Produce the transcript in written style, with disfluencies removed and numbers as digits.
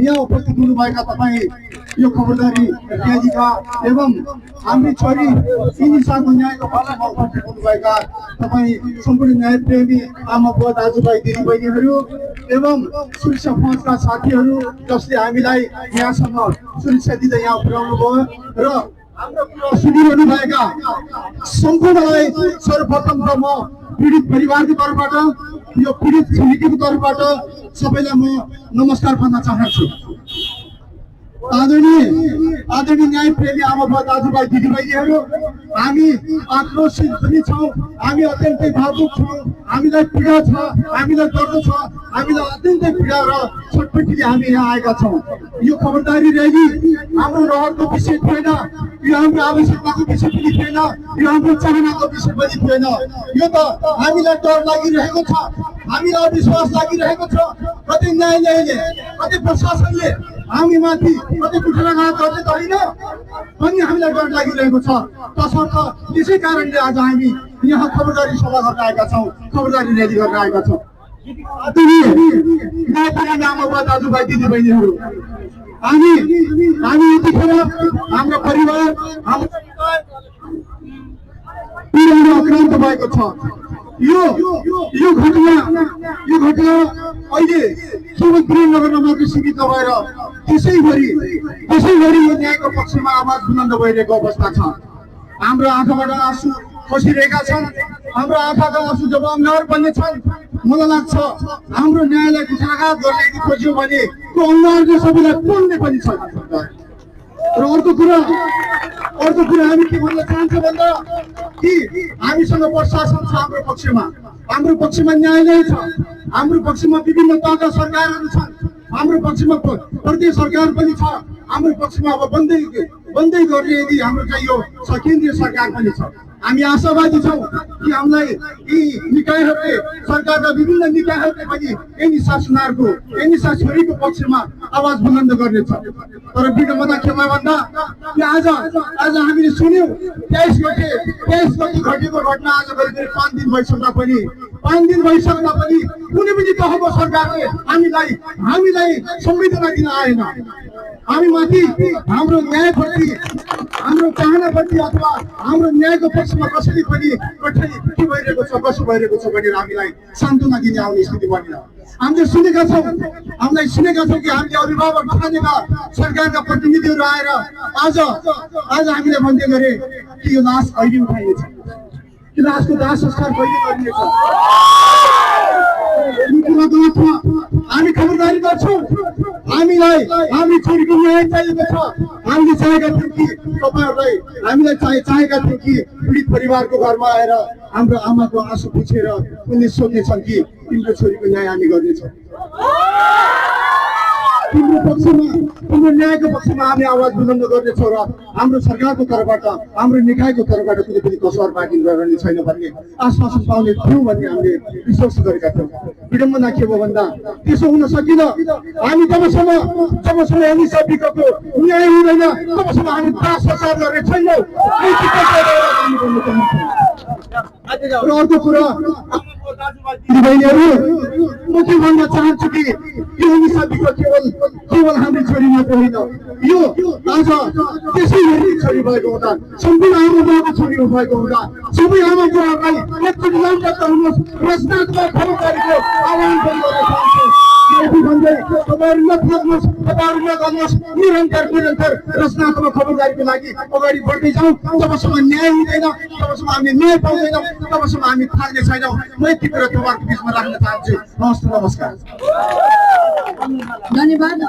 यहाँ उपस्थित हुनुभएका तपाईँ यो खबरदारी ल्याएका एवं हाम्री छोरी इनिसाको न्यायको पक्षमा उपस्थित हुनुभएका तपाईँ सम्पूर्ण न्यायप्रेमी आमा बुवा दाजुभाइ दिदीबहिनीहरू एवं सुरक्षा फौजका साथीहरू जसले हामीलाई यहाँसम्म सुरक्षा दिँदै यहाँ पुर्याउनु भयो र सुनिरहनु भएका सम्पूर्णलाई सर्वप्रथम त म पीडित परिवारको तर्फबाट यो पीडित समितिको तर्फबाट सबैलाई म नमस्कार भन्न चाहन्छु। आदरणीय न्यायप्रेमी आमा बुवा दाजुभाइ दिदीबहिनीहरू, हामी आक्रोशित पनि छौँ, हामी अत्यन्तै भावुक छौँ, हामीलाई पीडा छ, हामीलाई दर्द छ, हामीलाई अत्यन्तै पीडा र छटपटीले हामी यहाँ आएका छौँ। यो खबरदारी रैली हाम्रो रहरको विषय थिएन, यो हाम्रो आवश्यकताको विषय पनि थिएन, यो हाम्रो चाहनाको विषय पनि थिएन। यो त हामीलाई डर लागिरहेको छ, हामीलाई विश्वास लागिरहेको छ, कतै न्यायालयले कतै प्रशासनले हामी माथि कतै कुठाराघात गर्ने त होइन भन्ने हामीलाई डर लागिरहेको छ। तसर्थ त्यसै कारणले आज हामी यहाँ खबरदारी सभा गर्न आएका छौँ, खबरदारी रैली गर्न आएका छौँ। आमा बुवा दाजुभाइ दिदीबहिनीहरू, हामी यतिखेर हाम्रो परिवार आक्रान्त भएको छ। यो घटना अहिले केवल वीरनगरमा मात्रै सीमित नभएर त्यसैभरि यो न्यायको पक्षमा आवाज बुलन्द भइरहेको अवस्था छ। हाम्रो आँखाबाट आँसु खसिरहेका छन्, हाम्रो आँखाका आँसु जब अम्लार बन्ने छन्, मलाई लाग्छ हाम्रो न्यायलाई कुठाराघात गर्ने खोज्यो भने त्यो अम्लारले सबैलाई पोल्ने पनि छ। र अर्को कुरा हामी के भन्न चाहन्छौँ भन्दा कि हामीसँग प्रशासन छ, हाम्रो पक्षमा न्यायालय छ, हाम्रो पक्षमा विभिन्न तहका सरकारहरू छन्, हाम्रो पक्षमा प्रदेश सरकार पनि छ, हाम्रो पक्षमा अब बन्दै गर्ने यदि हाम्रो चाहिँ यो केन्द्रीय सरकार पनि छ। हामी आशावादी छौँ कि हामीलाई यी निकायहरूले, सरकारका विभिन्न निकायहरूले पनि एनिसा छोरीको पक्षमा आवाज बुलन्द गर्नेछ। तर विडम्बना के भयो भन्दा आज हामीले सुन्यौँ 23 गते घटेको घटना आज करिब 5 दिन भइसक्दा पनि कुनै पनि तहको सरकारले हामीलाई संवेदना दिन आएन। हामी माथि हाम्रो न्यायप्रति, हाम्रो चाहनाप्रति अथवा हाम्रो न्यायको पक्षमा कसैले पनि के भइरहेको छ, कसो भइरहेको छ भनेर हामीलाई सान्त्वना दिने आउने स्थिति बनेन। हामीले सुनेका छौँ कि हामीले अभिभावक ठानेका सरकारका प्रतिनिधिहरू आएर आज हामीले भन्दै गरे कि यो लास कहिले उठाइनेछ, कि लासको दाह संस्कार कहिले गरिनेछ। हामी खबरदारी गर्छौँ, हामी छोरीको न्याय चाहिएको छ। हामीले चाहेका थियौँ कि तपाईँहरूलाई, चाहेका थियौँ कि पीडित परिवारको घरमा आएर हाम्रो आमाको आँसु पुछेर उनले सोध्नेछन् कि तिम्रो छोरीको न्याय हामी गर्नेछौँ, तिम्रो न्यायको पक्षमा हामी आवाज बुलन्द गर्नेछौँ र हाम्रो सरकारको तर्फबाट, हाम्रो निकायको तर्फबाट कुनै पनि कसर बाँकी रहने छैन भन्ने आश्वासन पाउने थियौँ भन्ने हामीले विश्वास गरेका थियौँ। विडम्बना के भयो भन्दा त्यसो हुन सकिन। हामी जबसम्म एनिसा विकको न्याय हुँदैन तबसम्म हामी दास संस्कार गर्ने छैनौँ। र अर्को कुरा दिदीबहिनीहरू, म के भन्न चाहन्छु कि यो एनिसा विक केवल हाम्रो छोरी मात्र होइन, यो आज त्यसैभरि छोरी भएको हुँदा, सम्पूर्ण आमा बुवाको छोरी भएको हुँदा सबै आमा बुवाहरूलाई एकचोटि लामबद्ध हुनुहोस्, रचनात्मक खबरदारीको आह्वान पनि गर्न चाहन्छु। भन्दै तपाईँहरू नथाक्नुहोस्, तपाईँहरू नगर्नुहोस्, निरन्तर रचनात्मक खबरदारीको लागि अगाडि बढ्दै जाउँ। जबसम्म न्याय हुँदैन, जबसम्म हामीले न्याय पाउँदैनौँ, तबसम्म हामी थाल्ने छैनौँ। म यति कुरा तपाईँहरूको बिचमा राख्न चाहन्छु। नमस्कार। धन्यवाद।